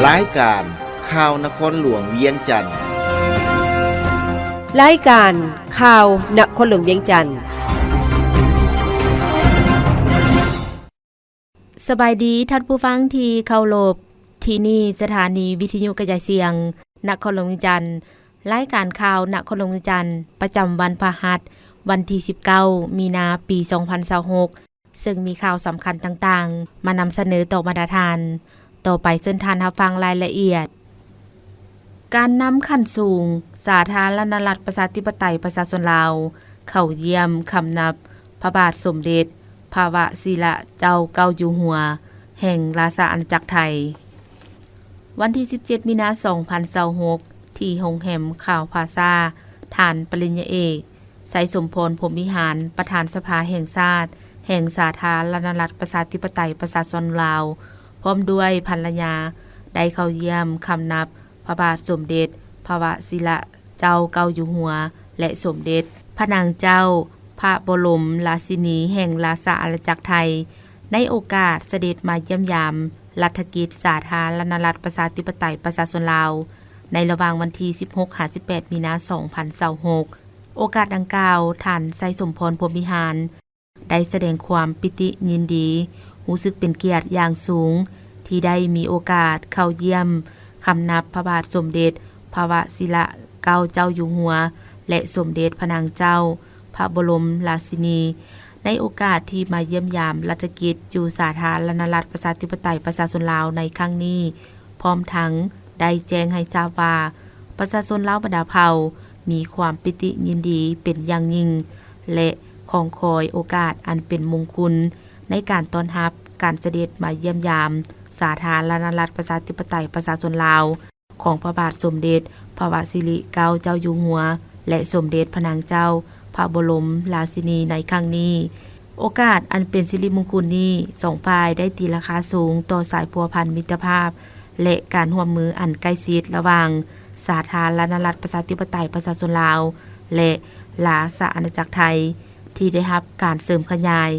ລາຍການຂ່າວນະຄອນຫຼວງວຽງຈັນ. ລາຍການຂ່າວນະຄອນຫຼວງວຽງຈັນ. ສະບາຍດີທ່ານຜູ້ຟັງທີ່ເຄົາລົບ, ທີ່ນີ້ສະຖານີວິທະຍຸກະຈາຍສຽງນະຄອນຫຼວງວຽງຈັນ. ລາຍການຂ່າວນະຄອນຫຼວງວຽງຈັນ ປະຈຳວັນພະຫັດ ວັນທີສິບເກົ້າ ມີນາ ປີສອງພັນຊາວຫົກ ເຊິ່ງມີຂ່າວສຳຄັນຕ່າງໆ ມານຳສະເໜີຕໍ່ບັນດາທ່ານ. ຕໍ່ໄປເຊີນທ່ານຮັບຟັງລາຍລະອຽດ. ການນຳຂັ້ນສູງສາທາລະນະລັດປະຊາທິປະໄຕປະຊາຊົນລາວ ເຂົ້າຢ້ຽມຄຳນັບພະບາດສົມເດັດພະວະຊິລະເຈົ້າເກົ້າຢູ່ຫົວແຫ່ງລາຊະອານາຈັກໄທ. ວັນທີສິບເຈັດ ມີນາ ສອງພັນຊາວຫົກ ທີ່ໂຮງແຮມຄາວພາຊາ, ທ່ານປະລິນຍາເອກ ໄຊສົມພອນ ພົມວິຫານ ປະທານສະພາແຫ່ງຊາດ ແຫ່ງສາທາລະນະລັດປະຊາທິປະໄຕປະຊາຊົນລາວ ພ້ອມດ້ວຍພັນລະຍາ ໄດ້ເຂົ້າຢ້ຽມຄຳນັບພະບາດສົມເດັດພະວະຊິລະເຈົ້າເກົ້າຢູ່ຫົວ ແລະ ສົມເດັດພະນາງເຈົ້າພະບໍລົມລາຊິນີແຫ່ງລາຊະອານາຈັກໄທ ໃນໂອກາດສະເດັດມາຢ້ຽມຢາມລັດຖະກິດສາທາລະນະລັດປະຊາທິປະໄຕປະຊາຊົນລາວ ໃນລະຫວ່າງວັນທີສິບຫົກ ຫາ ສິບແປດ ມີນາ ສອງພັນຊາວຫົກ. ໂອກາດດັ່ງກ່າວ, ທ່ານ ໄຊສົມພອນ ພົມວິຫານ ໄດ້ສະແດງຄວາມປີຕິຍິນດີ, ຮູ້ສຶກເປັນກຽດຢ່າງສູງ ທີ່ໄດ້ມີໂອກາດເຂົ້າຢ້ຽມຄຳນັບພະບາດສົມເດັດພະວະຊິລະເກົ້າເຈົ້າຢູ່ຫົວ ແລະ ສົມເດັດພະນາງເຈົ້າພະບໍລົມລາຊິນີ ໃນໂອກາດທີ່ມາຢ້ຽມຢາມລັດຖະກິດຢູ່ສາທາລະນະລັດປະຊາທິປະໄຕປະຊາຊົນລາວໃນຄັ້ງນີ້. ພ້ອມທັງໄດ້ແຈ້ງໃຫ້ຊາບວ່າ ປະຊາຊົນລາວບັນດາເຜົ່າມີຄວາມປີຕິຍິນດີເປັນຢ່າງຍິ່ງ ແລະ ຄອງຄອຍໂອກາດອັນເປັນມົງຄຸນ ໃນການຕ້ອນຮັບການສະເດັດມາຢ້ຽມຢາມສາທາລະນະລັດປະຊາທິປະໄຕປະຊາຊົນລາວ ຂອງພະບາດສົມເດັດພະວະຊິລິເກົ້າເຈົ້າຢູ່ຫົວ ແລະ ສົມເດັດພະນາງເຈົ້າພະບໍລົມລາຊິນີໃນຄັ້ງນີ້. ໂອກາດອັນເປັນສິລິມຸງຄຸນນີ້, ສອງຝ່າຍໄດ້ຕີລາຄາສູງຕໍ່ສາຍພົວພັນມິດຕະພາບ ແລະ ການຮ່ວມມືອັນໃກ້ຊິດລະຫວ່າງສາທາລະນະລັດປະຊາທິປະໄຕປະຊາຊົນລາວ ແລະ ລາຊະອານາຈັກໄທ ທີ່ໄດ້ຮັບການເສີມຂະຫຍາຍ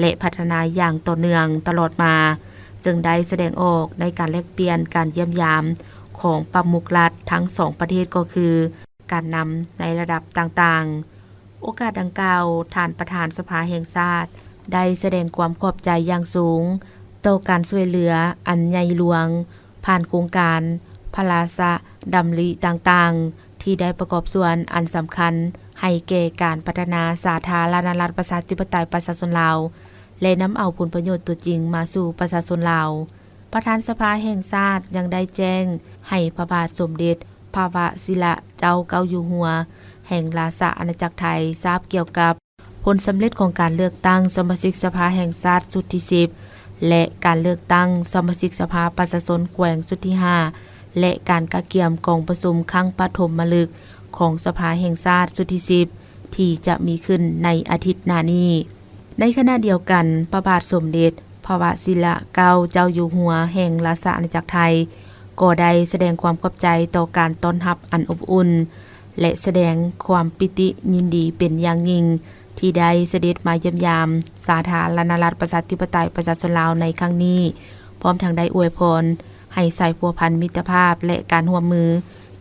ແລະ ພັດທະນາຢ່າງຕໍ່ເນື່ອງຕະຫຼອດມາ, ເຊິ່ງໄດ້ສະແດງອອກໃນການແລກປ່ຽນການຢ້ຽມຢາມຂອງປະມຸກລັດທັງສອງປະເທດ ກໍຄື ການນຳໃນລະດັບຕ່າງໆ. ໂອກາດດັ່ງກ່າວ, ທ່ານປະທານສະພາແຫ່ງຊາດ ໄດ້ສະແດງຄວາມຂອບໃຈຢ່າງສູງຕໍ່ການຊ່ວຍເຫຼືອອັນໃຫຍ່ຫຼວງ ຜ່ານໂຄງການພະລາຊະດຳລິຕ່າງໆ ທີ່ໄດ້ປະກອບສ່ວນອັນສຳຄັນໃຫ້ແກ່ການພັດທະນາສາທາລະນະລັດປະຊາທິປະໄຕປະຊາຊົນລາວ ແລະ ນຳເອົາຜົນປະໂຫຍດຕົວຈິງມາສູ່ປະຊາຊົນລາວ. ປະທານສະພາແຫ່ງຊາດຍັງໄດ້ແຈ້ງໃຫ້ພະບາດສົມເດັດພະວະຊິລະເຈົ້າເກົ້າຢູ່ຫົວແຫ່ງລາຊະອານາຈັກໄທຊາບກ່ຽວກັບ ຜົນສຳເລັດຂອງການເລືອກຕັ້ງສະມາຊິກສະພາແຫ່ງຊາດຊຸດທີສິບ ແລະ ການເລືອກຕັ້ງສະມາຊິກສະພາປະຊາຊົນແຂວງຊຸດທີຫ້າ ແລະ ການກະກຽມກອງປະຊຸມຄັ້ງປະຖົມມະລຶກຂອງສະພາແຫ່ງຊາດຊຸດທີສິບ ທີ່ຈະມີຂຶ້ນໃນອາທິດໜ້ານີ້. ໃນຂະນະດຽວກັນ, ພະບາດສົມເດັດພະວະຊິລະເກົ້າເຈົ້າຢູ່ຫົວແຫ່ງລາຊະອານາຈັກໄທ ກໍໄດ້ສະແດງຄວາມຂອບໃຈຕໍ່ການຕ້ອນຮັບອັນອົບອຸ່ນ ແລະ ສະແດງຄວາມປີຕິຍິນດີເປັນຢ່າງຍິ່ງ ທີ່ໄດ້ສະເດັດມາຢ້ຽມຢາມສາທາລະນະລັດປະຊາທິປະໄຕປະຊາຊົນລາວໃນຄັ້ງນີ້, ພ້ອມທັງໄດ້ອວຍພອນໃຫ້ສາຍພົວພັນມິດຕະພາບ ແລະ ການຮ່ວມມື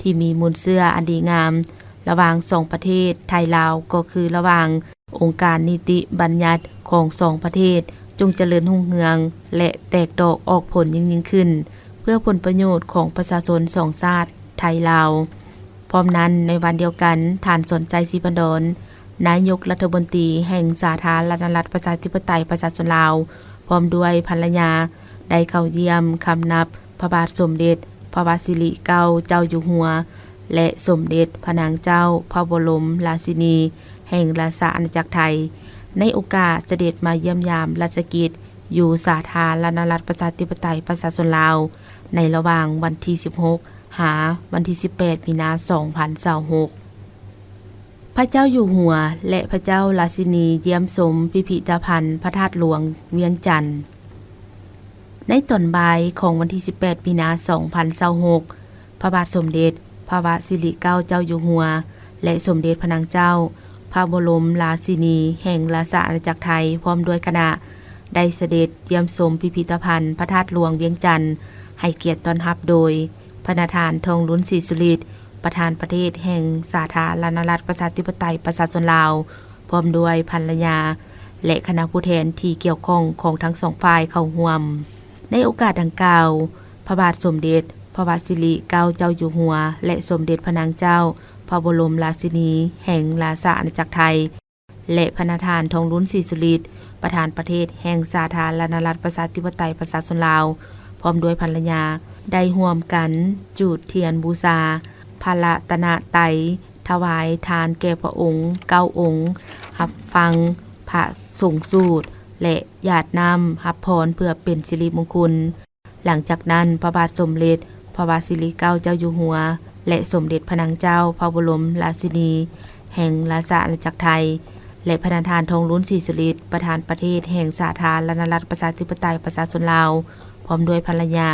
ທີ່ມີມູນເຊື້ອອັນດີງາມລະຫວ່າງສອງປະເທດໄທ-ລາວ ກໍຄືລະຫວ່າງ ອົງການນິຕິບັນຍັດຂອງສອງປະເທດ ຈົ່ງຈະເລີນຮຸ່ງເຮືອງ ແລະ ແຕກດອກອອກຜົນຍິ່ງໆຂຶ້ນ ເພື່ອຜົນປະໂຫຍດຂອງປະຊາຊົນສອງຊາດໄທ-ລາວ. ພ້ອມນັ້ນ, ໃນວັນດຽວກັນ, ທ່ານ ສອນໄຊ ສີພັນດອນ ນາຍົກລັດຖະມົນຕີແຫ່ງສາທາລະນະລັດປະຊາທິປະໄຕປະຊາຊົນລາວ ພ້ອມດ້ວຍພັນລະຍາ ໄດ້ເຂົ້າຢ້ຽມຄຳນັບພະບາດສົມເດັດພະວະສິລິເກົ້າເຈົ້າຢູ່ຫົວ ແລະ ສົມເດັດພະນາງເຈົ້າພະບໍລົມລາຊິນີ ແຫ່ງລາຊະອານາຈັກໄທ ໃນໂອກາດສະເດັດມາຢ້ຽມຢາມລັດຖະກິດຢູ່ສາທາລະນະລັດປະຊາທິປະໄຕປະຊາຊົນລາວ ໃນລະຫວ່າງວັນທີສິບຫົກ ຫາ ວັນທີສິບແປດ ມີນາ ສອງພັນຊາວຫົກ. ພະເຈົ້າຢູ່ຫົວ ແລະ ພະເຈົ້າລາຊິນີຢ້ຽມຊົມພິພິທະພັນພະທາດຫຼວງວຽງຈັນ. ໃນຕອນບ່າຍຂອງວັນທີສິບແປດ ມີນາ ສອງພັນຊາວຫົກ, ພະບາດສົມເດັດພະວະສິລິເກົ້າເຈົ້າຢູ່ຫົວ ແລະ ສົມເດັດພະນາງເຈົ້າພະບໍລົມລາຊິນີແຫ່ງລາຊະອານາຈັກໄທ ພ້ອມດ້ວຍຄະນະ ໄດ້ສະເດັດຢ້ຽມຊົມພິພິທະພັນພະທາດຫຼວງວຽງຈັນ ໃຫ້ກຽດຕ້ອນຮັບໂດຍ ພະນະທ່ານ ທອງລຸນ ສີສຸລິດ ປະທານປະເທດແຫ່ງສາທາລະນະລັດ ປະຊາທິປະໄຕ ປະຊາຊົນລາວ ພ້ອມດ້ວຍພັນລະຍາ ແລະ ຄະນະຜູ້ແທນທີ່ກ່ຽວຂ້ອງຂອງທັງສອງຝ່າຍເຂົ້າຮ່ວມ. ໃນໂອກາດດັ່ງກ່າວ, ພະບາດສົມເດັດພະວະສິລິເກົ້າເຈົ້າຢູ່ຫົວ ແລະ ສົມເດັດພະນາງເຈົ້າພະບໍລົມລາຊິນີແຫ່ງລາຊະອານາຈັກໄທ ແລະ ພະນະທ່ານ ທອງລຸນ ສີສຸລິດ ປະທານປະເທດແຫ່ງສາທາລະນະລັດ ປະຊາທິປະໄຕ ປະຊາຊົນລາວ ພ້ອມດ້ວຍພັນລະຍາ ໄດ້ຮ່ວມກັນຈູດທຽນບູຊາພະລັດຕະນະໄຕ, ຖວາຍທານແກ່ພະອົງເກົ້າອົງ, ຮັບຟັງພະສົງສູດ ແລະ ຢາດນ້ຳຮັບພອນເພື່ອເປັນສິລິມົງຄຸນ. ຫຼັງຈາກນັ້ນ, ພະບາດສົມເດັດພະວະສິລິເກົ້າເຈົ້າຢູ່ຫົວ ແລະ ສົມເດັດພະນາງເຈົ້າພະບໍລົມລາຊິນີແຫ່ງລາຊະອານາຈັກໄທ ແລະ ພະນະທ່ານ ທອງລຸນ ສີສຸລິດ ປະທານປະເທດແຫ່ງສາທາລະນະລັດ ປະຊາທິປະໄຕ ປະຊາຊົນລາວ ພ້ອມດ້ວຍພັນລະຍາ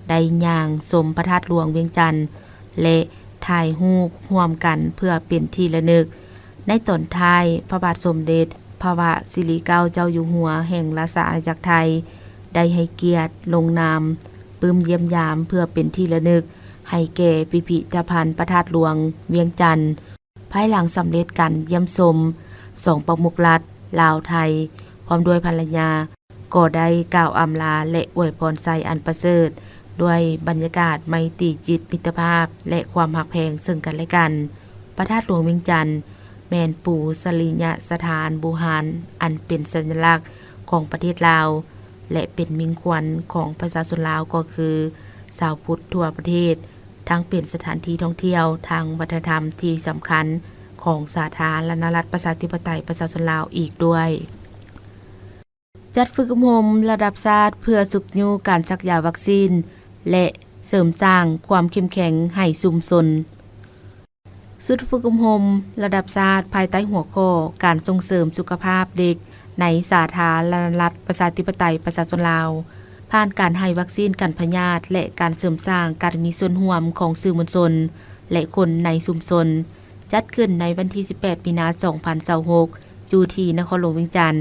ໄດ້ຍ່າງຊົມພະທາດຫຼວງວຽງຈັນ ແລະ ຖ່າຍຮູບຮ່ວມກັນເພື່ອເປັນທີ່ລະນຶກ. ໃນຕອນທ້າຍ, ພະບາດສົມເດັດພະວະສິລິເກົ້າເຈົ້າຢູ່ຫົວແຫ່ງລາຊະອານາຈັກໄທ ໄດ້ໃຫ້ກຽດລົງນາມປຶ້ມຢ້ຽມຢາມເພື່ອເປັນທີ່ລະນຶກໃຫ້ແກ່ພິພິທະພັນພະທາດຫຼວງວຽງຈັນ. ພາຍຫຼັງສຳເລັດການຢ້ຽມຊົມ, ສອງປະມຸກລັດ ລາວ-ໄທ ພ້ອມດ້ວຍພັນລະຍາ ກໍໄດ້ກ່າວອຳລາ ແລະ ອວຍພອນໄຊອັນປະເສີດ ດ້ວຍບັນຍາກາດໄມຕີຈິດມິດຕະພາບ ແລະ ຄວາມຮັກແພງເຊິ່ງກັນແລະກັນ. ພະທາດຫຼວງວຽງຈັນ ແມ່ນປູຊະລິຍະສະຖານບູຮານ ອັນເປັນສັນຍະລັກຂອງປະເທດລາວ ແລະ ເປັນມິ່ງຂວັນຂອງປະຊາຊົນລາວ ກໍຄືຊາວພຸດທົ່ວປະເທດ, ທັງເປັນສະຖານທີ່ທ່ອງທ່ຽວທາງວັດທະນະທຳທີ່ສຳຄັນຂອງສາທາລະນະລັດ ປະຊາທິປະໄຕ ປະຊາຊົນລາວອີກດ້ວຍ. ຈັດຝຶກອົບຮົມລະດັບຊາດເພື່ອຊຸກຍູ້ການສັກຢາວັກຊີນ ແລະ ເສີມສ້າງຄວາມເຂັ້ມແຂງໃຫ້ຊຸມຊົນ. ຊຸດຝຶກອົບຮົມລະດັບຊາດ ພາຍໃຕ້ຫົວຂໍ້ ການສົ່ງເສີມສຸຂະພາບເດັກໃນສາທາລະນະລັດ ປະຊາທິປະໄຕ ປະຊາຊົນລາວ ຜ່ານການໃຫ້ວັກຊີນກັນພະຍາດ ແລະ ການເສີມສ້າງການມີສ່ວນຮ່ວມຂອງສື່ມວນຊົນ ແລະ ຄົນໃນຊຸມຊົນ, ຈັດຂຶ້ນໃນວັນທີສິບແປດ ມີນາ ສອງພັນຊາວຫົກ ຢູ່ທີ່ນະຄອນຫຼວງວຽງຈັນ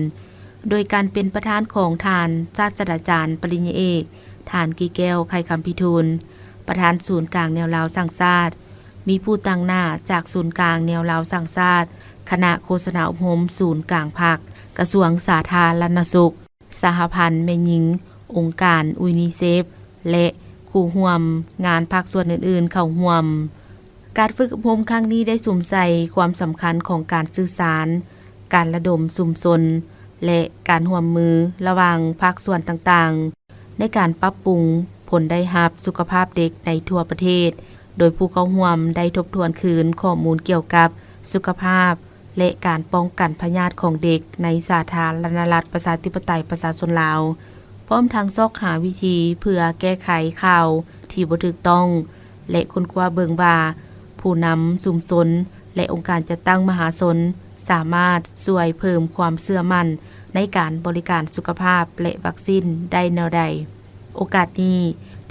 ໂດຍການເປັນປະທານຂອງທ່ານ ສາດສະດາຈານ ປະລິນຍາເອກ ທ່ານ ກີແກ້ວ ໄຂຄຳພິທູນ ປະທານສູນກາງແນວລາວສ້າງຊາດ, ມີຜູ້ຕາງໜ້າຈາກສູນກາງແນວລາວສ້າງຊາດ, ຄະນະໂຄສະນາອົບຮົມສູນກາງພັກ, ກະຊວງສາທາລະນະສຸກ, ສະຫະພັນແມ່ຍິງ, ອົງການຢູນີເຊັບ ແລະ ຄູ່ຮ່ວມງານພາກສ່ວນອື່ນໆເຂົ້າຮ່ວມ. ການຝຶກອົບຮົມຄັ້ງນີ້ໄດ້ສຸມໃສ່ຄວາມສຳຄັນຂອງການສື່ສານ, ການລະດົມຊຸມຊົນ ແລະ ການຮ່ວມມືລະຫວ່າງພາກສ່ວນຕ່າງໆ ໃນການປັບປຸງຜົນໄດ້ຮັບສຸຂະພາບເດັກໃນທົ່ວປະເທດ, ໂດຍຜູ້ເຂົ້າຮ່ວມໄດ້ທົບທວນຄືນຂໍ້ມູນກ່ຽວກັບສຸຂະພາບ ແລະ ການປ້ອງກັນພະຍາດຂອງເດັກໃນສາທາລະນະລັດ ປະຊາທິປະໄຕ ປະຊາຊົນລາວ, ພ້ອມທັງຊອກຫາວິທີເພື່ອແກ້ໄຂຂ່າວທີ່ບໍ່ຖືກຕ້ອງ ແລະ ຄົ້ນຄວ້າເບິ່ງວ່າຜູ້ນຳຊຸມຊົນ ແລະ ອົງການຈັດຕັ້ງມະຫາຊົນ ສາມາດຊ່ວຍເພີ່ມຄວາມເຊື່ອໝັ້ນໃນການບໍລິການສຸຂະພາບ ແລະ ວັກຊີນໄດ້ແນວໃດ. ໂອກາດນີ້,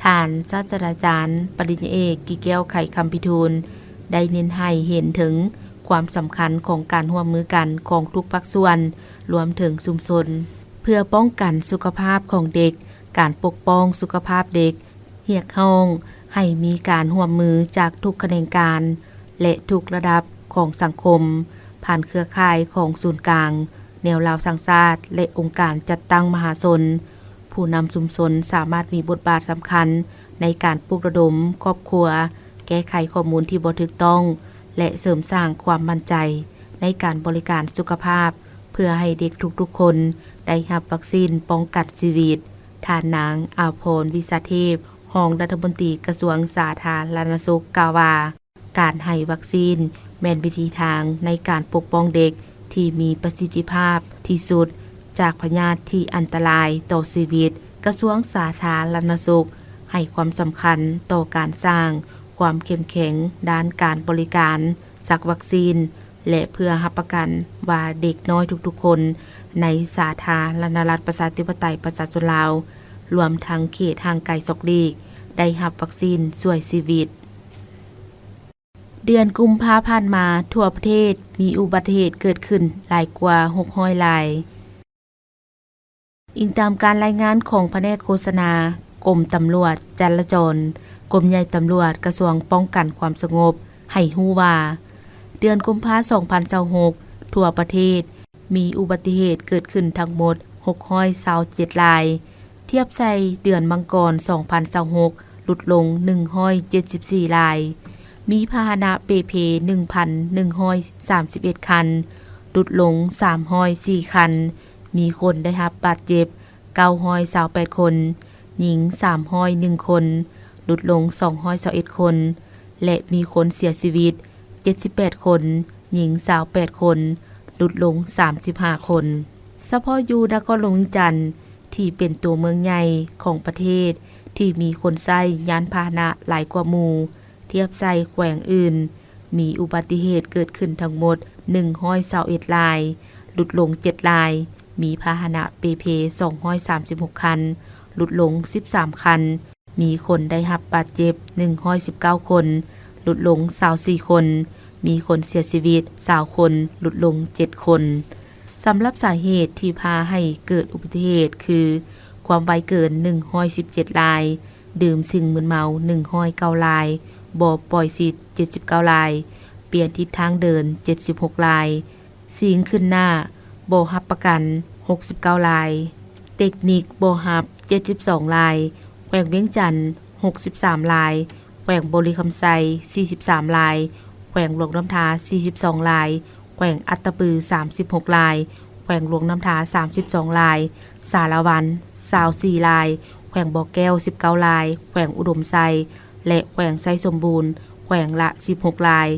ທ່ານ ສາດສະດາຈານ ປະລິນຍາເອກ ກີແກ້ວ ໄຂຄຳພິທູນ ໄດ້ເນັ້ນໃຫ້ເຫັນເຖິງຄວາມສຳຄັນຂອງການຮ່ວມມືກັນຂອງທຸກພາກສ່ວນ, ລວມເຖິງຊຸມຊົນ, ເພື່ອປ້ອງກັນສຸຂະພາບຂອງເດັກ, ການປົກປ້ອງສຸຂະພາບເດັກ, ຮຽກຮ້ອງໃຫ້ມີການຮ່ວມມືຈາກທຸກຂະແໜງການ ແລະ ທຸກລະດັບຂອງສັງຄົມ, ຜ່ານເຄືອຂ່າຍຂອງສູນກາງແນວລາວສ້າງຊາດ ແລະ ອົງການຈັດຕັ້ງມະຫາຊົນ. ຜູ້ນຳຊຸມຊົນສາມາດມີບົດບາດສຳຄັນໃນການປຸກລະດົມຄອບຄົວ, ແກ້ໄຂຂໍ້ມູນທີ່ບໍ່ຖືກຕ້ອງ ແລະ ເສີມສ້າງຄວາມໝັ້ນໃຈໃນການບໍລິການສຸຂະພາບ ເພື່ອໃຫ້ເດັກທຸກໆຄົນໄດ້ຮັບວັກຊີນປ້ອງກັນຊີວິດ. ທ່ານນາງ ອາພອນ ວິສາເທບ ຮອງລັດຖະມົນຕີກະຊວງສາທາລະນະສຸກ ກ່າວວ່າ, ການໃຫ້ວັກຊີນແມ່ນວິທີທາງໃນການປົກປ້ອງເດັກທີ່ມີປະສິດທິພາບທີ່ສຸດຈາກພະຍາດທີ່ອັນຕະລາຍຕໍ່ຊີວິດ. ກະຊວງສາທາລະນະສຸກໃຫ້ຄວາມສຳຄັນຕໍ່ການສ້າງຄວາມເຂັ້ມແຂງດ້ານການບໍລິການສັກວັກຊີນ ແລະ ເພື່ອຮັບປະກັນວ່າເດັກນ້ອຍທຸກໆຄົນໃນສາທາລະນະລັດ ປະຊາທິປະໄຕ ປະຊາຊົນລາວ, ລວມທັງເຂດຫ່າງໄກສອກຫຼີກ, ໄດ້ຮັບວັກຊີນຊ່ວຍຊີວິດ. ເດືອນກຸມພາຜ່ານມາ, ທົ່ວປະເທດມີອຸບັດຕິເຫດເກີດຂຶ້ນຫຼາຍກວ່າຫົກຮ້ອຍລາຍ. ອີງຕາມການລາຍງານຂອງພະແນກໂຄສະນາ ກົມຕຳຫຼວດຈະລາຈອນ, ກົມໃຫຍ່ຕຳຫຼວດ ກະຊວງປ້ອງກັນຄວາມສະຫງົບ ໃຫ້ຮູ້ວ່າ ເດືອນກຸມພາ ສອງພັນຊາວຫົກ ທົ່ວປະເທດ ມີອຸບັດຕິເຫດເກີດຂຶ້ນທັງໝົດ ຫົກຮ້ອຍຊາວເຈັດລາຍ, ທຽບໃສ່ເດືອນມັງກອນ ສອງພັນຊາວຫົກ ຫຼຸດລົງ ໜຶ່ງຮ້ອຍເຈັດສິບສີ່ລາຍ, ມີພາຫະນະເປ່ເພ ໜຶ່ງພັນໜຶ່ງຮ້ອຍສາມສິບເອັດຄັນ, ຫຼຸດລົງ ສາມຮ້ອຍສີ່ຄັນ, ມີຄົນໄດ້ຮັບບາດເຈັບ ເກົ້າຮ້ອຍຊາວແປດຄົນ, ຍິງ ສາມຮ້ອຍໜຶ່ງຄົນ, ຫຼຸດລົງ ສອງຮ້ອຍຊາວເອັດຄົນ ແລະ ມີຄົນເສຍຊີວິດ ເຈັດສິບແປດຄົນ, ຍິງ ຊາວແປດຄົນ, ຫຼຸດລົງ ສາມສິບຫ້າຄົນ. ສະເພາະຢູ່ນະຄອນຫຼວງວຽງຈັນ ທີ່ເປັນຕົວເມືອງໃຫຍ່ຂອງປະເທດ ທີ່ມີຄົນໃຊ້ຍານພາຫະນະຫຼາຍກວ່າໝູ່ ທຽບໃສ່ແຂວງອື່ນ, ມີອຸບັດຕິເຫດເກີດຂຶ້ນທັງໝົດ ໜຶ່ງຮ້ອຍຊາວເອັດລາຍ, ຫຼຸດລົງເຈັດລາຍ, ມີພາຫະນະເປ່ເພ ສອງຮ້ອຍສາມສິບຫົກຄັນ, ຫຼຸດລົງສິບສາມຄັນ, ມີຄົນໄດ້ຮັບບາດເຈັບ ໜຶ່ງຮ້ອຍສິບເກົ້າຄົນ, ຫຼຸດລົງຊາວສີ່ຄົນ, ມີຄົນເສຍຊີວິດ ຊາວຄົນ, ຫຼຸດລົງເຈັດຄົນ. ສຳລັບສາເຫດທີ່ພາໃຫ້ເກີດອຸບັດຕິເຫດຄື ຄວາມໄວເກີນ ໜຶ່ງຮ້ອຍສິບເຈັດລາຍ, ດື່ມສິ່ງມຶນເມົາ ໜຶ່ງຮ້ອຍເກົ້າລາຍ, ບໍ່ປ່ອຍສິດ ເຈັດສິບເກົ້າລາຍ, ປ່ຽນທິດທາງເດີນ ເຈັດສິບຫົກລາຍ, ສີງຂຶ້ນໜ້າ ບໍ່ຮັບປະກັນ ຫົກສິບເກົ້າລາຍ, ເຕັກນິກບໍ່ຮັບ ເຈັດສິບສອງລາຍ, ແຂວງວຽງຈັນ ຫົກສິບສາມລາຍ, ແຂວງບໍລິຄຳໄຊ ສີ່ສິບສາມລາຍ, ແຂວງຫຼວງນ້ຳທາ ສີ່ສິບສອງລາຍ, ແຂວງອັດຕະປື ສາມສິບຫົກລາຍ, ແຂວງຫຼວງນ້ຳທາ ສາມສິບສອງລາຍ, ສາລະວັນ ຊາວສີ່ລາຍ, ແຂວງບໍ່ແກ້ວ ສິບເກົ້າລາຍ, ແຂວງອຸດົມໄຊ ແລະ ແຂວງໄຊສົມບູນ ແຂວງລະ ສິບຫົກລາຍ,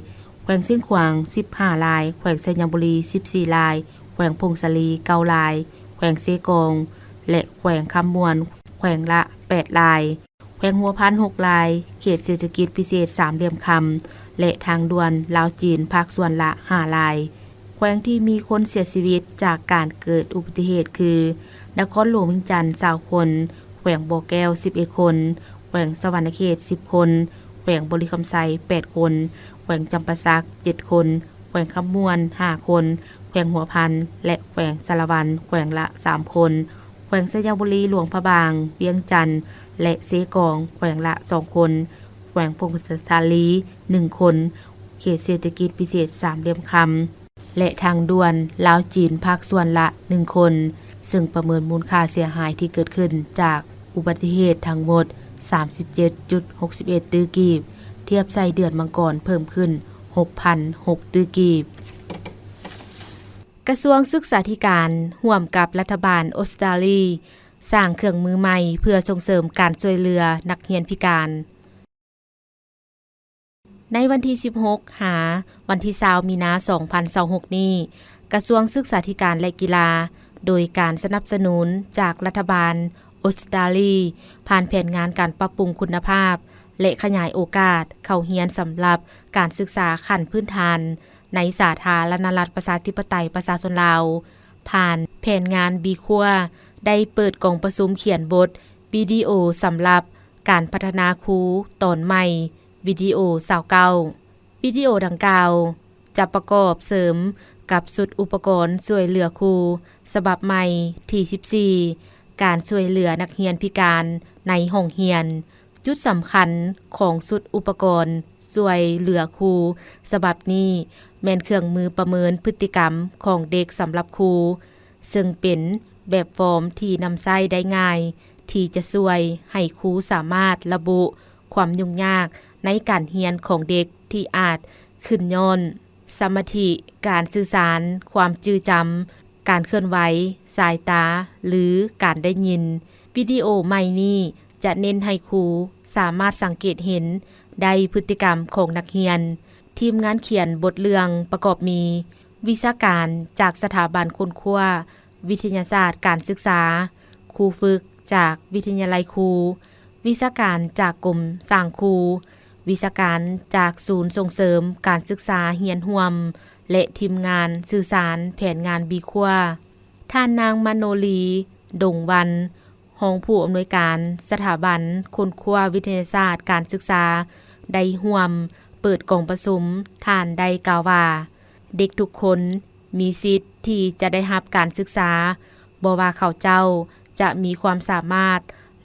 ແຂວງຊຽງຂວາງ ສິບຫ້າລາຍ, ແຂວງໄຊຍະບູລີ ສິບສີ່ລາຍ, ແຂວງຜົ້ງສາລີ ເກົ້າລາຍ, ແຂວງເຊກອງ ແລະ ແຂວງຄຳມ່ວນ ແຂວງລະ ແປດລາຍ, ແຂວງຫົວພັນ ຫົກລາຍ, ເຂດເສດຖະກິດພິເສດສາມຫຼ່ຽມຄຳ ແລະ ທາງດ່ວນລາວຈີນ ພາກສ່ວນລະ ຫ້າລາຍ. ແຂວງທີ່ມີຄົນເສຍຊີວິດຈາກການເກີດອຸບັດຕິເຫດຄື ນະຄອນຫຼວງວຽງຈັນ ຊາວຄົນ, ແຂວງບໍ່ແກ້ວ ສິບເອັດຄົນ, ແຂວງສະຫວັນນະເຂດ ສິບຄົນ, ແຂວງບໍລິຄຳໄຊ ແປດຄົນ, ແຂວງຈຳປາສັກ ເຈັດຄົນ, ແຂວງຄຳມ່ວນ ຫ້າຄົນ, ແຂວງຫົວພັນ ແລະ ແຂວງສາລະວັນ ແຂວງລະ ສາມຄົນ, ແຂວງໄຊຍະບູລີ, ຫຼວງພະບາງ, ວຽງຈັນ ແລະ ເຊກອງ ແຂວງລະ ສອງຄົນ, ແຂວງຜົ້ງສາລີ ໜຶ່ງຄົນ, ເຂດເສດຖະກິດພິເສດສາມຫຼ່ຽມຄຳ ແລະ ທາງດ່ວນລາວຈີນ ພາກສ່ວນລະ ໜຶ່ງຄົນ, ເຊິ່ງປະເມີນມູນຄ່າເສຍຫາຍທີ່ເກີດຂຶ້ນຈາກອຸບັດຕິເຫດທັງໝົດ ສາມສິບເຈັດຈຸດຫົກສິບເອັດຕື້ກີບ, ທຽບໃສ່ເດືອນມັງກອນເພີ່ມຂຶ້ນ ຫົກພັນຫົກຕື້ກີບ. ກະຊວງສຶກສາທິການ ຮ່ວມກັບລັດຖະບານອົດສະຕາລີ ສ້າງເຄື່ອງມືໃໝ່ເພື່ອສົ່ງເສີມການຊ່ວຍເຫຼືອນັກຮຽນພິການ. ໃນວັນທີສິບຫົກ ຫາວັນທີຊາວ ມີນາ ສອງພັນຊາວຫົກນີ້, ກະຊວງສຶກສາທິການ ແລະ ກິລາ ໂດຍການສະໜັບສະໜູນຈາກລັດຖະບານອົດສະຕາລີ ຜ່ານແຜນງານການປັບປຸງຄຸນນະພາບ ແລະ ຂະຫຍາຍໂອກາດເຂົ້າຮຽນສຳລັບການສຶກສາຂັ້ນພື້ນຖານໃນສາທາລະນະລັດ ປະຊາທິປະໄຕ ປະຊາຊົນລາວ, ຜ່ານແຜນງານ B Core ໄດ້ເປີດກອງປະຊຸມຂຽນບົດວິດີໂອສຳລັບ ການພັດທະນາຄູຕອນໃໝ່ ວິດີໂອຊາວເກົ້າ. ວິດີໂອດັ່ງກ່າວຈະປະກອບເສີມກັບຊຸດອຸປະກອນຊ່ວຍເຫຼືອຄູສະບັບໃໝ່ທີສິບສີ່ ການຊ່ວຍເຫຼືອນັກຮຽນພິການໃນຫ້ອງຮຽນ. ຈຸດສຳຄັນຂອງຊຸດອຸປະກອນຊ່ວຍເຫຼືອຄູສະບັບນີ້ ແມ່ນເຄື່ອງມືປະເມີນພຶດຕິກຳຂອງເດັກສຳລັບຄູ, ເຊິ່ງເປັນແບບຟອມທີ່ນຳໃຊ້ໄດ້ງ່າຍ ທີ່ຈະຊ່ວຍໃຫ້ຄູສາມາດລະບຸຄວາມຫຍຸ້ງຍາກໃນການຮຽນຂອງເດັກທີ່ອາດຂຶ້ນຍ້ອນສະມາທິ, ການສື່ສານ, ຄວາມຈື່ຈຳ, ການເຄື່ອນໄຫວ, ສາຍຕາ ຫຼື ການໄດ້ຍິນ. ວິດີໂອໃໝ່ນີ້ຈະເນັ້ນໃຫ້ຄູສາມາດສັງເກດເຫັນໄດ້ພຶດຕິກຳຂອງນັກຮຽນ. ທີມງານຂຽນບົດເລື່ອງປະກອບມີ ວິຊາການຈາກສະຖາບັນຄົ້ນຄວ້າ ວິທະຍາສາດການສຶກສາ, ຄູຝຶກຈາກວິທະຍາໄລຄູ, ວິຊາການຈາກກົມສ້າງຄູ, ວິຊາການຈາກສູນສົ່ງເສີມການສຶກສາຮຽນຮ່ວມ ແລະ ທີມງານສື່ສານແຜນງານບີຄົວ. ທ່ານນາງມະໂນລີ ດົງວັນ, ຮອງຜູ້ອຳນວຍການສະຖາບັນຄົ້ນຄວ້າວິທະຍາສາດການສຶກສາ ໄດ້ຮ່ວມເປີດກອງປະຊຸມ. ທ່ານໄດ້ກ່າວວ່າ, ເດັກທຸກຄົນມີສິດທີ່ຈະໄດ້ຮັບການສຶກສາ, ບໍ່ວ່າເຂົາເຈົ້າຈະມີຄວາມສາມາດ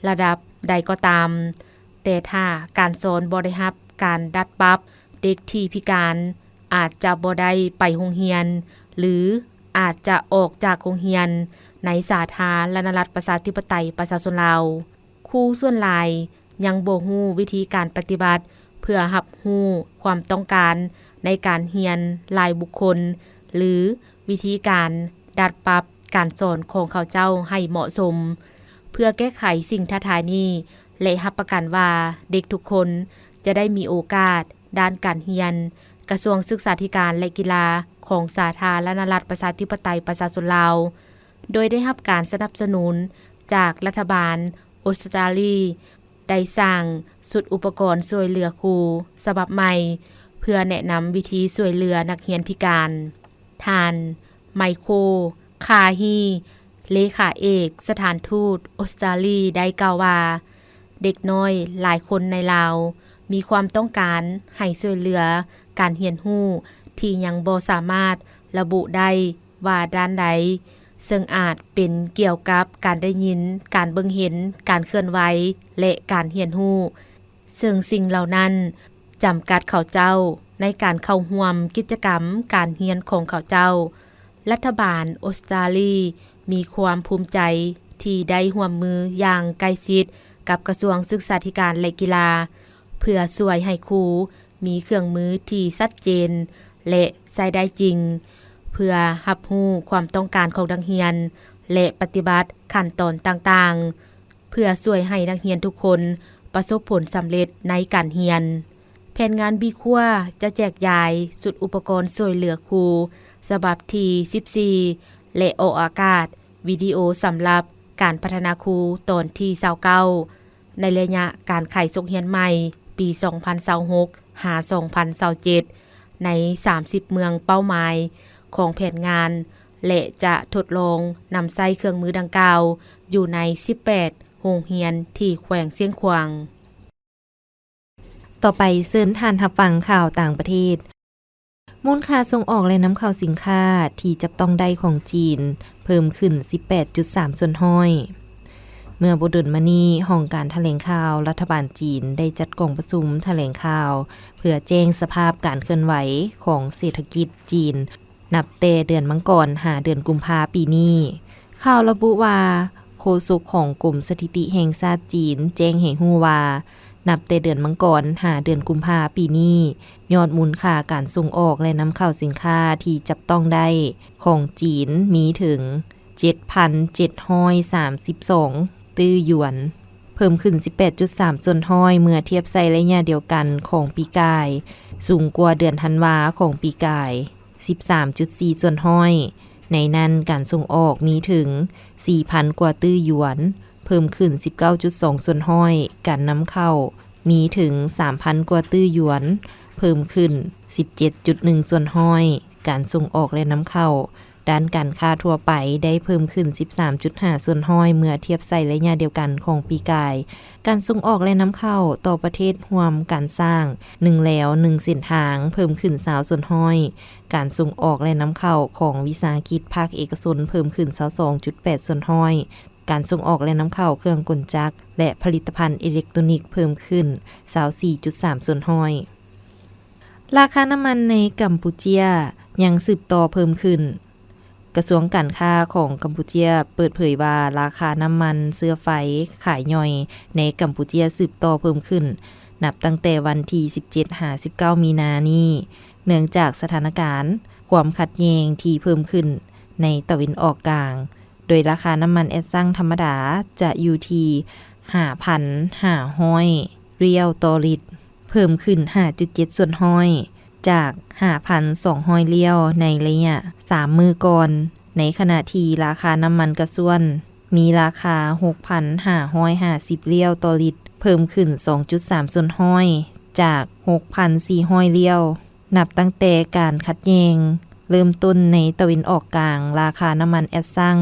ລະດັບ ໃດກໍຕາມ, ແຕ່ຖ້າການສອນບໍ່ໄດ້ຮັບການດັດປັບ, ເດັກທີ່ພິການອາດຈະບໍ່ໄດ້ໄປໂຮງຮຽນ ຫຼື ອາດຈະອອກຈາກໂຮງຮຽນໃນສາທາລະນະລັດ ປະຊາທິປະໄຕ ປະຊາຊົນລາວ. ຄູສ່ວນຫຼາຍຍັງບໍ່ຮູ້ວິທີການປະຕິບັດເພື່ອຮັບຮູ້ຄວາມຕ້ອງການໃນການຮຽນລາຍບຸກຄົນ ຫຼື ວິທີການດັດປັບການສອນຂອງເຂົາເຈົ້າໃຫ້ເໝາະສົມ. ເພື່ອແກ້ໄຂສິ່ງທ້າທາຍນີ້ ແລະ ຮັບປະກັນວ່າເດັກທຸກຄົນຈະໄດ້ມີໂອກາດດ້ານການຮຽນ, ກະຊວງສຶກສາທິການ ແລະ ກິລາຂອງສາທາລະນະລັດ ປະຊາທິປະໄຕ ປະຊາຊົນລາວ ໂດຍໄດ້ຮັບການສະໜັບສະໜູນຈາກລັດຖະບານອົດສະຕາລີ ໄດ້ສ້າງຊຸດອຸປະກອນຊ່ວຍເຫຼືອຄູສະບັບໃໝ່ ເພື່ອແນະນຳວິທີຊ່ວຍເຫຼືອນັກຮຽນພິການ. ທ່ານ ໄມໂຄ ຄາຮີ ເລຂາເອກສະຖານທູດອົດສະຕາລີ ໄດ້ກ່າວວ່າ, ເດັກນ້ອຍຫຼາຍຄົນໃນລາວມີຄວາມຕ້ອງການໃຫ້ຊ່ວຍເຫຼືອການຮຽນຮູ້ທີ່ຍັງບໍ່ສາມາດລະບຸໄດ້ວ່າດ້ານໃດ, ເຊິ່ງອາດເປັນກ່ຽວກັບການໄດ້ຍິນ, ການເບິ່ງເຫັນ, ການເຄື່ອນໄຫວ ແລະ ການຮຽນຮູ້, ເຊິ່ງສິ່ງເຫຼົ່ານັ້ນຈຳກັດເຂົາເຈົ້າໃນການເຂົ້າຮ່ວມກິດຈະກຳການຮຽນຂອງເຂົາເຈົ້າ. ລັດຖະບານອົດສະຕາລີມີຄວາມພູມໃຈທີ່ໄດ້ຮ່ວມມືຢ່າງໃກ້ຊິດກັບກະຊວງສຶກສາທິການ ແລະ ກິລາ ເພື່ອຊ່ວຍໃຫ້ຄູມີເຄື່ອງມືທີ່ຊັດເຈນ ແລະ ໃຊ້ໄດ້ຈິງ ເພື່ອຮັບຮູ້ຄວາມຕ້ອງການຂອງນັກຮຽນ ແລະ ປະຕິບັດຂັ້ນຕອນຕ່າງໆ ເພື່ອຊ່ວຍໃຫ້ນັກຮຽນທຸກຄົນປະສົບຜົນສຳເລັດໃນການຮຽນ. ແຜນງານບີຄົວຈະແຈກຢາຍຊຸດອຸປະກອນຊ່ວຍເຫຼືອຄູສະບັບທີສິບສີ່ ແລະ ອອກອາກາດວິດີໂອສຳລັບການພັດທະນາຄູຕອນທີຊາວເກົ້າ ໃນໄລຍະການໄຂສົກຮຽນໃໝ່ປີສອງພັນຊາວຫົກ ຫາ ສອງພັນຊາວເຈັດ ໃນສາມສິບເມືອງເປົ້າໝາຍຂອງແຜນງານ ແລະ ຈະທົດລອງນຳໃຊ້ເຄື່ອງມືດັ່ງກ່າວຢູ່ໃນສິບແປດໂຮງຮຽນທີ່ແຂວງຊຽງຂວາງ. ຕໍ່ໄປເຊີນທ່ານຮັບຟັງຂ່າວຕ່າງປະເທດ. ມູນຄ່າສົ່ງອອກ ແລະ ນຳເຂົ້າສິນຄ້າທີ່ຈັບຕ້ອງໄດ້ຂອງຈີນເພີ່ມຂຶ້ນສິບແປດຈຸດສາມສ່ວນຮ້ອຍ. ເມື່ອບໍ່ດົນມານີ້, ຫ້ອງການຖະແຫຼງຂ່າວລັດຖະບານຈີນໄດ້ຈັດກອງປະຊຸມຖະແຫຼງຂ່າວ ເພື່ອແຈ້ງສະພາບການເຄື່ອນໄຫວຂອງເສດຖະກິດຈີນ ນັບແຕ່ເດືອນມັງກອນຫາເດືອນກຸມພາປີນີ້. ຂ່າວລະບຸວ່າ, ໂຄສົກຂອງກົມສະຖິຕິແຫ່ງຊາດຈີນແຈ້ງໃຫ້ຮູ້ວ່າ, ນັບແຕ່ເດືອນມັງກອນຫາເດືອນກຸມພາປີນີ້, ຍອດມູນຄ່າການສົ່ງອອກ ແລະ ນຳເຂົ້າສິນຄ້າທີ່ຈັບຕ້ອງໄດ້ຂອງຈີນມີເຖິງເຈັດພັນເຈັດຮ້ອຍສາມສິບສອງຕື້ຢວນ, ເພີ່ມຂຶ້ນສິບແປດຈຸດສາມສ່ວນຮ້ອຍເມື່ອທຽບໃສ່ໄລຍະດຽວກັນຂອງປີກາຍ, ສູງກວ່າເດືອນທັນວາຂອງປີກາຍ ສິບສາມຈຸດສີ່ສ່ວນຮ້ອຍ. ໃນນັ້ນ, ການສົ່ງອອກມີເຖິງສີ່ພັນກວ່າຕື້ຢວນ, ເພີ່ມຂຶ້ນສິບເກົ້າຈຸດສອງສ່ວນຮ້ອຍ, ການນຳເຂົ້າມີເຖິງສາມພັນກວ່າຕື້ຢວນ, ເພີ່ມຂຶ້ນສິບເຈັດຈຸດໜຶ່ງສ່ວນຮ້ອຍ, ການສົ່ງອອກ ແລະ ນຳເຂົ້າ ດ້ານການຄ້າທົ່ວໄປໄດ້ເພີ່ມຂຶ້ນສິບສາມຈຸດຫ້າສ່ວນຮ້ອຍເມື່ອທຽບໃສ່ໄລຍະດຽວກັນຂອງປີກາຍ. ການສົ່ງອອກ ແລະ ນຳເຂົ້າຕໍ່ປະເທດຮ່ວມການສ້າງໜຶ່ງແລວໜຶ່ງເສັ້ນທາງເພີ່ມຂຶ້ນຊາວສ່ວນຮ້ອຍ. ການສົ່ງອອກ ແລະ ນຳເຂົ້າຂອງວິສາຫະກິດພາກເອກະຊົນເພີ່ມຂຶ້ນຊາວສອງຈຸດແປດສ່ວນຮ້ອຍ. ການສົ່ງອອກ ແລະ ນຳເຂົ້າເຄື່ອງກົນຈັກ ແລະ ຜະລິດຕະພັນອີເລັກໂຕນິກເພີ່ມຂຶ້ນຊາວສີ່ຈຸດສາມສ່ວນຮ້ອຍ. ລາຄານ້ຳມັນໃນກຳປູເຈຍຍັງສືບຕໍ່ເພີ່ມຂຶ້ນ. ກະຊວງການຄ້າຂອງກຳປູເຈຍເປີດເຜີຍວ່າ ລາຄານ້ຳມັນເຊື້ອໄຟຂາຍຍ່ອຍໃນກຳປູເຈຍສືບຕໍ່ເພີ່ມຂຶ້ນ ນັບຕັ້ງແຕ່ວັນທີສິບເຈັດຫາສິບເກົ້າມີນານີ້ ເນື່ອງຈາກສະຖານະການຄວາມຂັດແຍ່ງທີ່ເພີ່ມຂຶ້ນໃນຕາເວັນອອກກາງ, ໂດຍລາຄານ້ຳມັນແອັດຊັງທຳມະດາຈະຢູ່ທີ່ຫ້າພັນຫ້າຮ້ອຍຣຽວຕໍ່ລິດ, ເພີ່ມຂຶ້ນຫ້າຈຸດເຈັດສ່ວນຮ້ອຍ ຈາກຫ້າພັນສອງຮ້ອຍຣຽວໃນໄລຍະສາມມື້ກ່ອນ, ໃນຂະນະທີ່ລາຄານ້ຳມັນກາຊວນມີລາຄາຫົກພັນຫ້າຮ້ອຍຫ້າສິບຣຽວຕໍ່ລິດ, ເພີ່ມຂຶ້ນສອງຈຸດສາມສ່ວນຮ້ອຍ ຈາກຫົກພັນສີ່ຮ້ອຍຣຽວ. ນັບຕັ້ງແຕ່ການຂັດແຍ່ງເລີ່ມຕົ້ນໃນຕາເວັນອອກກາງ, ລາຄານ້ຳມັນແອັດຊັງ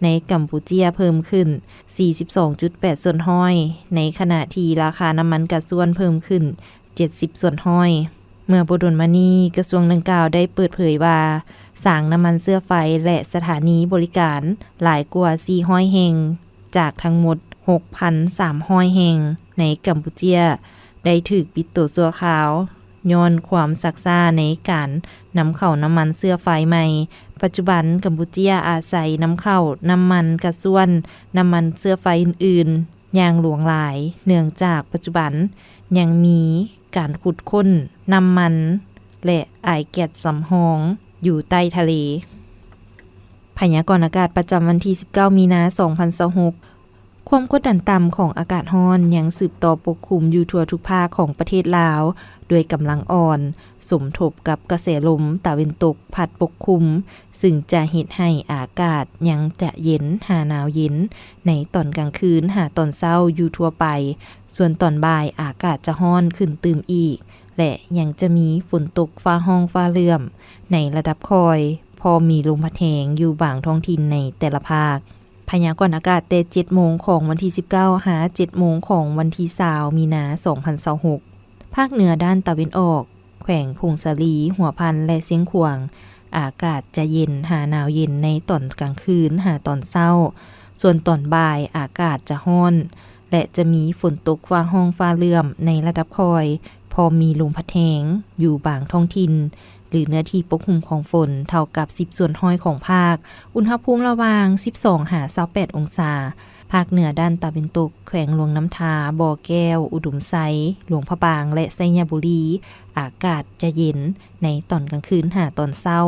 ໃນກຳປູເຈຍເພີ່ມຂຶ້ນສີ່ສິບສອງຈຸດແປດສ່ວນຮ້ອຍ, ໃນຂະນະທີ່ລາຄານ້ຳມັນກາຊວນເພີ່ມຂຶ້ນ ເຈັດສິບສ່ວນຮ້ອຍ. ເມື່ອບໍ່ດົນມານີ້, ກະຊວງດັ່ງກ່າວໄດ້ເປີດເຜີຍວ່າ ສາງນ້ຳມັນເຊື້ອໄຟ ແລະ ສະຖານີບໍລິການຫຼາຍກວ່າສີ່ຮ້ອຍແຫ່ງ ຈາກທັງໝົດ ຫົກພັນສາມຮ້ອຍແຫ່ງໃນກຳປູເຈຍ ໄດ້ຖືກປິດໂຕຊົ່ວຄາວ ຍ້ອນຄວາມຊັກຊ້າໃນການນຳເຂົ້ານ້ຳມັນເຊື້ອໄຟໃໝ່. ປັດຈຸບັນກຳປູເຈຍອາໄສນຳເຂົ້ານ້ຳມັນກະຊວນ, ນ້ຳມັນເຊື້ອໄຟອື່ນໆ ຢ່າງຫຼວງຫຼາຍ, ເນື່ອງຈາກປັດຈຸບັນຍັງມີການຂຸດຄົ້ນນ້ຳມັນ ແລະ ອາຍແກັສສຳຮອງຢູ່ໃຕ້ທະເລ. ພະຍາກອນອາກາດປະຈຳວັນທີສິບເກົ້າ ມີນາ ສອງພັນຊາວຫົກ. ຄວາມກົດດັນຕ່ຳຂອງອາກາດຮ້ອນຍັງສືບຕໍ່ປົກຄຸມຢູ່ທົ່ວທຸກພາກຂອງປະເທດລາວ ດ້ວຍກຳລັງອ່ອນ, ສົມທົບກັບກະແສລົມຕາເວັນຕົກພັດປົກຄຸມ, ຊຶ່ງຈະເຮັດໃຫ້ອາກາດຍັງຈະເຢັນຫາໜາວເຢັນໃນຕອນກາງຄືນຫາຕອນເຊົ້າຢູ່ທົ່ວໄປ, ສ່ວນຕອນບ່າຍອາກາດຈະຮ້ອນຂຶ້ນຕື່ມອີກ ແລະ ຍັງຈະມີຝົນຕົກຟ້າຮ້ອງຟ້າເຫຼື້ອມໃນລະດັບຄ່ອຍ, ພໍມີລົມພັດແຮງຢູ່ບາງທ້ອງຖິ່ນໃນແຕ່ລະພາກ. ພະຍາກອນອາກາດແຕ່ເຈັດໂມງຂອງວັນທີສິບເກົ້າ ຫາເຈັດໂມງຂອງວັນທີຊາວ ມີນາ ສອງພັນຊາວຫົກ. ພາກເໜືອດ້ານຕາເວັນອອກ, ແຂວງຜົ້ງສາລີ, ຫົວພັນ ແລະ ຊຽງຂວາງ, ອາກາດຈະເຢັນຫາໜາວເຢັນໃນຕອນກາງຄືນຫາຕອນເຊົ້າ, ສ່ວນຕອນບ່າຍອາກາດຈະຮ້ອນ ແລະ ຈະມີຝົນຕົກຟ້າຮ້ອງຟ້າເຫຼື້ອມໃນລະດັບຄ່ອຍ, ພໍມີລົມພັດແຮງຢູ່ບາງທ້ອງຖິ່ນ ຫຼື ເນື້ອທີ່ປົກຫຸ້ມຂອງຝົນເທົ່າກັບສິບສ່ວນຮ້ອຍຂອງພາກ, ອຸນຫະພູມລະຫວ່າງສິບສອງຫາຊາວແປດອົງສາ. ພາກເໜືອດ້ານຕາເວັນຕົກ, ແຂວງຫຼວງນ້ຳທາ, ບໍ່ແກ້ວ, ອຸດົມໄຊ, ຫຼວງພະບາງ ແລະ ໄຊຍະບູລີ, ອາກາດຈະເຢັນໃນຕອນກາງຄືນຫາຕອນເຊົ້າ,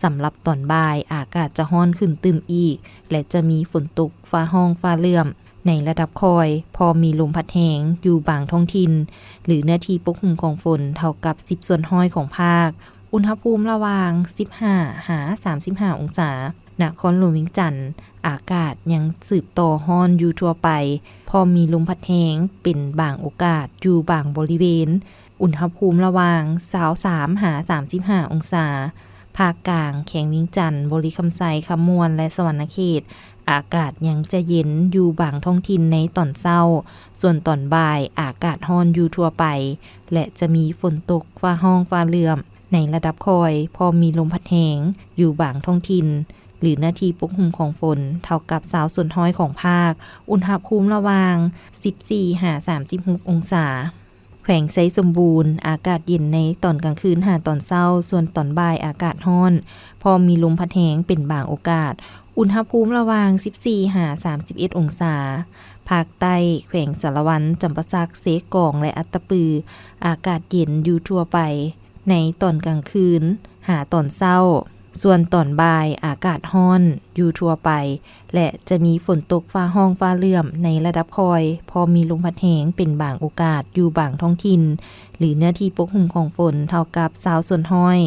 ສຳລັບຕອນບ່າຍອາກາດຈະຮ້ອນຂຶ້ນຕື່ມອີກ ແລະ ຈະມີຝົນຕົກຟ້າຮ້ອງຟ້າເຫຼື້ອມ ໃນລະດັບຄ່ອຍ, ພໍມີລົມພັດແຮງຢູ່ບາງທ້ອງຖິ່ນ ຫຼື ເນື້ອທີ່ປົກຫຸ້ມຂອງຝົນເທົ່າກັບສິບສ່ວນຮ້ອຍຂອງພາກ, ອຸນຫະພູມລະຫວ່າງສິບຫ້າຫາສາມສິບຫ້າອົງສາ. ນະຄອນຫຼວງວຽງຈັນ, ອາກາດຍັງສືບຕໍ່ຮ້ອນຢູ່ທົ່ວໄປ, ພໍມີລົມພັດແຮງເປັນບາງໂອກາດຢູ່ບາງບໍລິເວນ, ອຸນຫະພູມລະຫວ່າງຊາວສາມຫາສາມສິບຫ້າອົງສາ. ພາກກາງ, ແຂວງວຽງຈັນ, ບໍລິຄຳໄຊ, ຄຳມ່ວນ ແລະ ສະຫວັນນະເຂດ, ອາກາດຍັງຈະເຢັນຢູ່ບາງທ້ອງຖິ່ນໃນຕອນເຊົ້າ, ສ່ວນຕອນບ່າຍອາກາດຮ້ອນຢູ່ທົ່ວໄປ ແລະ ຈະມີຝົນຕົກຟ້າຮ້ອງຟ້າເຫຼື້ອມໃນລະດັບຄ່ອຍ, ພໍມີລົມພັດແຮງຢູ່ບາງທ້ອງຖິ່ນ ຫຼື ເນື້ອທີ່ປົກຫຸ້ມຂອງຝົນເທົ່າກັບຊາວສ່ວນຮ້ອຍຂອງພາກ, ອຸນຫະພູມລະຫວ່າງສິບສີ່ຫາສາມສິບຫົກອົງສາ. ແຂວງໄຊສົມບູນ, ອາກາດເຢັນໃນຕອນກາງຄືນຫາຕອນເຊົ້າ, ສ່ວນຕອນບ່າຍອາກາດຮ້ອນ, ພໍມີລົມພັດແຮງເປັນບາງໂອກາດ, ອຸນຫະພູມລະຫວ່າງສິບສີ່ຫາສາມສິບເອັດອົງສາ. ພາກໃຕ້, ແຂວງສາລະວັນ, ຈຳປາສັກ, ເຊກອງ ແລະ ອັດຕະປື, ອາກາດເຢັນຢູ່ທົ່ວໄປໃນຕອນກາງຄືນຫາຕອນເຊົ້າ, ສ່ວນຕອນບ່າຍອາກາດຮ້ອນຢູ່ທົ່ວໄປ ແລະ ຈະມີຝົນຕົກຟ້າຮ້ອງຟ້າເຫຼື້ອມໃນລະດັບຄ່ອຍ, ພໍມີລົມພັດແຮງເປັນບາງໂອກາດຢູ່ບາງທ້ອງຖິ່ນ ຫຼື ເນື້ອທີ່ປົກຫຸ້ມຂອງຝົນເທົ່າກັບຊາວສ່ວນຮ້ອຍ,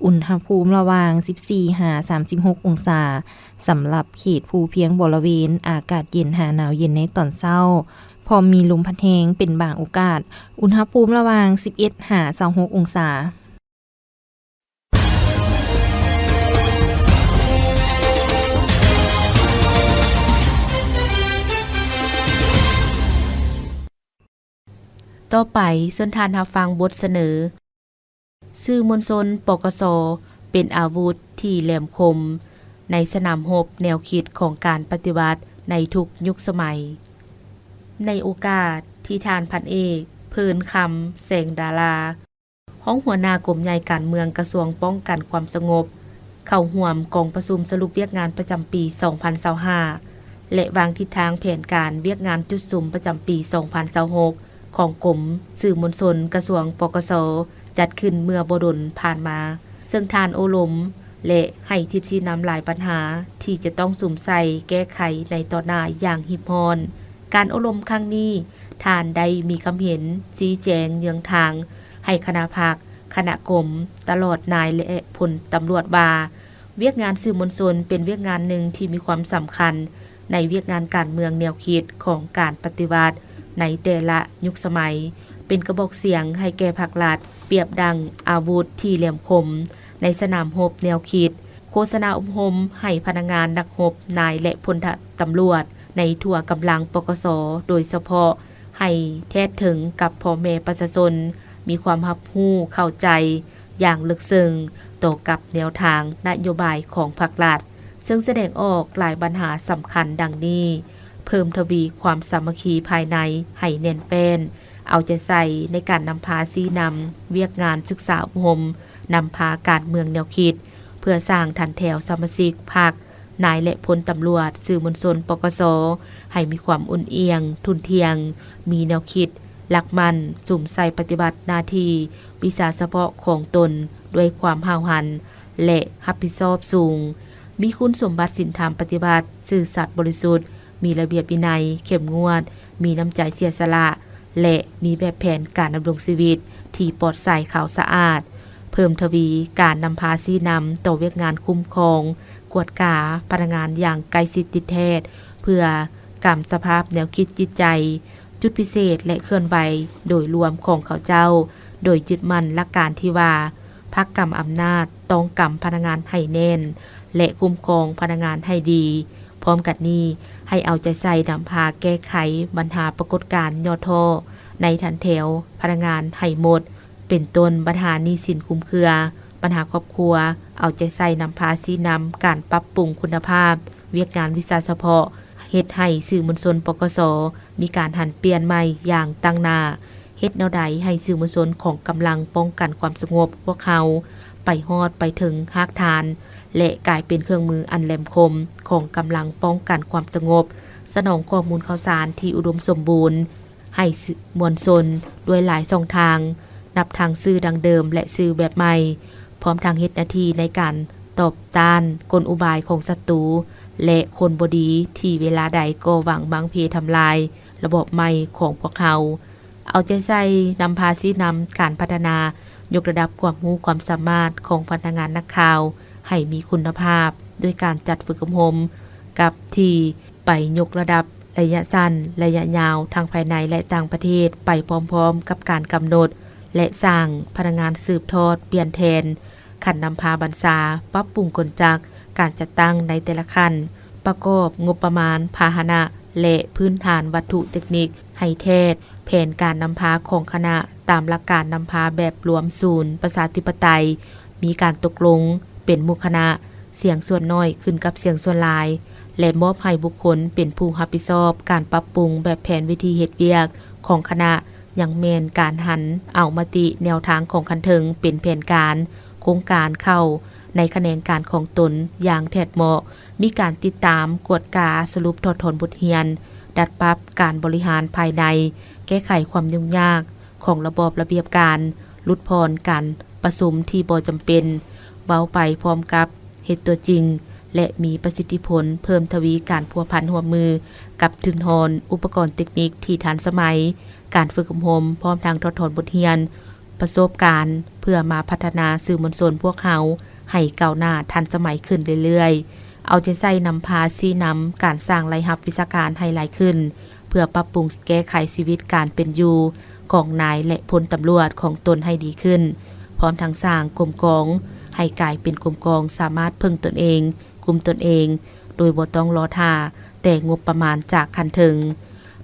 ອຸນຫະພູມລະຫວ່າງສິບສີ່ຫາສາມສິບຫົກອົງສາ. ສຳລັບເຂດພູພຽງບໍລະເວນ, ອາກາດເຢັນຫາໜາວເຢັນໃນຕອນເຊົ້າ, ພ້ອມມີລົມພັດແຮງເປັນບາງໂອກາດ, ອຸນຫະພູມລະຫວ່າງສິບເອັດຫາຊາວຫົກອົງສາ. ຕໍ່ໄປ, ເຊີນທ່ານຮັບຟັງບົດສະເໜີ ສື່ມວນຊົນ ປກສ ເປັນອາວຸດທີ່ແຫຼມຄົມ ໃນສະໜາມຮົບແນວຄິດຂອງການປະຕິວັດໃນທຸກຍຸກສະໄໝ. ໃນໂອກາດທີ່ທ່ານພັນເອກ ເພີນຄຳ ແສງດາລາ ຮອງຫົວໜ້າກົມໃຫຍ່ການເມືອງ ກະຊວງປ້ອງກັນຄວາມສະຫງົບ ເຂົ້າຮ່ວມກອງປະຊຸມສະຫຼຸບວຽກງານປະຈຳປີສອງພັນຊາວຫ້າ ແລະ ວາງທິດທາງແຜນການວຽກງານຈຸດສຸມປະຈຳປີສອງພັນຊາວຫົກ ຂອງກົມສື່ມວນຊົນ ກະຊວງ ປກສ ຈັດຂຶ້ນເມື່ອບໍ່ດົນຜ່ານມາ, ເຊິ່ງທ່ານໂອ້ລົມ ແລະ ໃຫ້ທິດຊີ້ນຳຫຼາຍບັນຫາທີ່ຈະຕ້ອງສຸມໃສ່ແກ້ໄຂໃນຕໍ່ໜ້າຢ່າງຮີບຮ້ອນ. ການໂອ້ລົມຄັ້ງນີ້, ທ່ານໄດ້ມີຄຳເຫັນຊີ້ແຈງເຍືອງທາງໃຫ້ຄະນະພັກ, ຄະນະກົມ, ຕະຫຼອດນາຍ ແລະ ພົນຕຳຫຼວດວ່າ, ວຽກງານສື່ມວນຊົນເປັນວຽກງານໜຶ່ງທີ່ມີຄວາມສຳຄັນໃນວຽກງານການເມືອງແນວຄິດຂອງການປະຕິວັດໃນແຕ່ລະຍຸກສະໄໝ, ເປັນກະບອກສຽງໃຫ້ແກ່ພັກລັດ, ປຽບດັ່ງອາວຸດທີ່ແຫຼມຄົມໃນສະໜາມຮົບແນວຄິດ, ໂຄສະນາອົບຮົມໃຫ້ພະນັກງານນັກຮົບ, ນາຍ ແລະ ພົນຕຳຫຼວດໃນທົ່ວກຳລັງ ປກສ ໂດຍສະເພາະ ໃຫ້ແທດເຖິງກັບພໍ່ແມ່ປະຊາຊົນ, ມີຄວາມຮັບຮູ້ເຂົ້າໃຈຢ່າງເລິກເຊິ່ງຕໍ່ກັບແນວທາງນະໂຍບາຍຂອງພັກລັດ, ເຊິ່ງສະແດງອອກຫຼາຍບັນຫາສຳຄັນດັ່ງນີ້: ເພີ່ມທະວີຄວາມສາມັກຄີພາຍໃນໃຫ້ແໜ້ນແຟ້ນ, ເອົາໃຈໃສ່ໃນການນຳພາຊີ້ນຳວຽກງານສຶກສາອົບຮົມ, ນຳພາການເມືອງແນວຄິດ ເພື່ອສ້າງຖັນແຖວສະມາຊິກພັກ, ນາຍ ແລະ ພົນຕຳຫຼວດ, ສື່ມວນຊົນ ປກສ ໃຫ້ມີຄວາມອຸ່ນອຽງ, ທຸ່ນທ່ຽງ, ມີແນວຄິດ, ຫຼັກໝັ້ນ, ສຸມໃສ່ປະຕິບັດໜ້າທີ່ວິຊາສະເພາະຂອງຕົນດ້ວຍຄວາມຫ້າວຫັນ ແລະ ຮັບຜິດຊອບສູງ, ມີຄຸນສົມບັດສິນທຳປະຕິບັດ, ຊື່ສັດບໍລິສຸດ, ມີລະບຽບວິໄນເຂັ້ມງວດ, ມີນ້ຳໃຈເສຍສະຫຼະ ແລະ ມີແບບແຜນການດຳລົງຊີວິດທີ່ປອດໃສຂາວສະອາດ, ເພີ່ມທະວີການນຳພາຊີ້ນຳຕໍ່ວຽກງານຄຸ້ມຄອງ, ກວດກາພະນັກງານຢ່າງໃກ້ຊິດຕິດແທດ ເພື່ອກຳສະພາບແນວຄິດຈິດໃຈ, ຈຸດພິເສດ ແລະ ເຄື່ອນໄຫວໂດຍລວມຂອງເຂົາເຈົ້າ, ໂດຍຍຶດໝັ້ນຫຼັກການທີ່ວ່າ ພັກກຳອຳນາດຕ້ອງກຳພະນັກງານໃຫ້ແໜ້ນ ແລະ ຄຸ້ມຄອງພະນັກງານໃຫ້ດີ. ພ້ອມກັນນີ້, ໃຫ້ເອົາໃຈໃສ່ນຳພາແກ້ໄຂບັນຫາປາກົດການຫຍໍ້ທໍ້ໃນຖັນແຖວພະນັກງານໃຫ້ໝົດ, ເປັນຕົ້ນບັນຫາໜີ້ສິນຄຸມເຄືອ, ບັນຫາຄອບຄົວ, ເອົາໃຈໃສ່ນຳພາຊີ້ນຳການປັບປຸງຄຸນນະພາບວຽກງານວິຊາສະເພາະ, ເຮັດໃຫ້ສື່ມວນຊົນ ປກສ ມີການຫັນປ່ຽນໃໝ່ຢ່າງຕັ້ງໜ້າ, ເຮັດແນວໃດໃຫ້ສື່ມວນຊົນຂອງກຳລັງປ້ອງກັນຄວາມສະຫງົບພວກເຮົາໄປຮອດໄປເຖິງຮາກຖານ ແລະ ກາຍເປັນເຄື່ອງມືອັນແຫຼມຄົມຂອງກຳລັງປ້ອງກັນຄວາມສະຫງົບ, ສະໜອງຂໍ້ມູນຂ່າວສານທີ່ອຸດົມສົມບູນໃຫ້ສື່ມວນຊົນດ້ວຍຫຼາຍຊ່ອງທາງ, ນັບທັງສື່ດັ້ງເດີມ ແລະ ສື່ແບບໃໝ່, ພ້ອມທັງເຮັດໜ້າທີ່ໃນການຕອບຕ້ານກົນອຸບາຍຂອງສັດຕູ ແລະ ຄົນບໍ່ດີທີ່ເວລາໃດກໍຫວັງບັ້ງເພທຳລາຍລະບອບໃໝ່ຂອງພວກເຮົາ. ເອົາໃຈໃສ່ນຳພາຊີ້ນຳການພັດທະນາ, ຍົກລະດັບຄວາມຮູ້ຄວາມສາມາດຂອງພະນັກງານນັກຂ່າວໃຫ້ມີຄຸນນະພາບ, ດ້ວຍການຈັດຝຶກອົບຮົມກັບທີ່ໄປຍົກລະດັບໄລຍະສັ້ນ, ໄລຍະຍາວ, ທັງພາຍໃນ ແລະ ຕ່າງປະເທດ, ໄປພ້ອມໆກັບການກຳນົດ ແລະ ສ້າງພະນັກງານສືບທອດປ່ຽນແທນ, ຂັ້ນນຳພາບັນຊາ, ປັບປຸງກົນຈັກການຈັດຕັ້ງໃນແຕ່ລະຂັ້ນ, ປະກອບງົບປະມານ, ພາຫະນະ ແລະ ພື້ນຖານວັດຖຸເຕັກນິກໃຫ້ແທດ, ແຜນການນຳພາຂອງຄະນະຕາມຫຼັກການນຳພາແບບລວມສູນປະຊາທິປະໄຕ, ມີການຕົກລົງເປັນໝູ່ຄະນະ, ສຽງສ່ວນໜ້ອຍຂຶ້ນກັບສຽງສ່ວນຫຼາຍ ແລະ ມອບໃຫ້ບຸກຄົນເປັນຜູ້ຮັບຜິດຊອບການປັບປຸງແບບແຜນວິທີເຮັດວຽກຂອງຄະນະ, ຍັງແມ່ນການຫັນເອົາມະຕິແນວທາງຂອງຂັ້ນເທິງເປັນແຜນການ, ໂຄງການເຂົ້າໃນຂະແໜງການຂອງຕົນຢ່າງແທດເໝາະ, ມີການຕິດຕາມ, ກວດກາ, ສະຫຼຸບ, ຖອດຖອນບົດຮຽນ, ດັດປັບການບໍລິຫານພາຍໃນ, ແກ້ໄຂຄວາມຫຍຸ້ງຍາກຂອງລະບອບລະບຽບການ, ຫຼຸດຜ່ອນການປະຊຸມທີ່ບໍ່ຈຳເປັນ, ເວົ້າໄປພ້ອມກັບເຮັດຕົວຈິງ ແລະ ມີປະສິດທິຜົນ, ເພີ່ມທະວີການພົວພັນຮ່ວມມືກັບທຶນຮອນ, ອຸປະກອນເຕັກນິກທີ່ທັນສະໄໝ, ການຝຶກອົບຮົມ ພ້ອມທັງຖອດຖອນບົດຮຽນ, ປະສົບການ ເພື່ອມາພັດທະນາສື່ມວນຊົນພວກເຮົາໃຫ້ກ້າວໜ້າທັນສະໄໝຂຶ້ນເລື້ອຍໆ. ເອົາໃຈໃສ່ນຳພາຊີ້ນຳການສ້າງລາຍຮັບວິຊາການໃຫ້ຫຼາຍຂຶ້ນ ເພື່ອປັບປຸງແກ້ໄຂຊີວິດການເປັນຢູ່ຂອງນາຍ ແລະ ພົນຕຳຫຼວດຂອງຕົນໃຫ້ດີຂຶ້ນ, ພ້ອມທັງສ້າງກົມກອງໃຫ້ກາຍເປັນກົມກອງສາມາດເພິ່ງຕົນເອງ, ກຸມຕົນເອງ ໂດຍບໍ່ຕ້ອງລໍຖ້າແຕ່ງົບປະມານຈາກຂັ້ນເທິງ.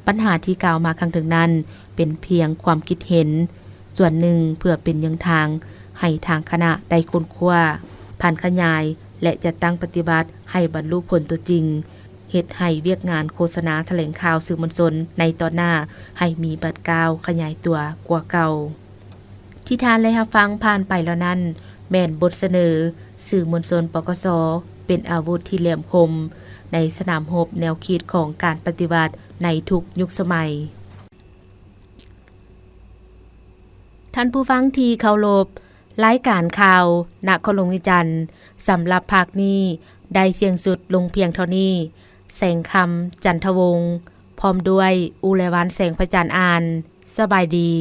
ບັນຫາທີ່ກ່າວມາຂ້າງເທິງນັ້ນ ເປັນພຽງຄວາມຄິດເຫັນສ່ວນໜຶ່ງ ເພື່ອເປັນແນວທາງໃຫ້ທາງຄະນະໄດ້ຄົ້ນຄວ້າ, ຜັນຂະຫຍາຍ ແລະ ຈັດຕັ້ງປະຕິບັດໃຫ້ບັນລຸຜົນຕົວຈິງ, ເຮັດໃຫ້ວຽກງານໂຄສະນາຖະແຫຼງຂ່າວສື່ມວນຊົນໃນຕໍ່ໜ້າໃຫ້ມີບາດກ້າວຂະຫຍາຍຕົວກວ່າເກົ່າ. ທີ່ທ່ານໄດ້ຮັບຟັງຜ່ານໄປແລ້ວນັ້ນ ແມ່ນບົດສະເໜີສື່ມວນຊົນ ປກສ ເປັນອາວຸດທີ່ແຫຼມຄົມໃນສະໜາມຮົບແນວຄິດຂອງການປະຕິວັດໃນທຸກຍຸກສະໄໝ. ທ່ານຜູ້ຟັງທີ່ເຄົາລົບ, ລາຍການຂ່າວນະຄອນຫຼວງວຽງຈັນສຳລັບພາກນີ້ໄດ້ສິ້ນສຸດລົງພຽງເທົ່ານີ້. ແສງຄຳ ຈັນທະວົງ ພ້ອມດ້ວຍ ອູໄລວັນ ແສງພະຈັນ ອ່ານ. ສະບາຍດີ.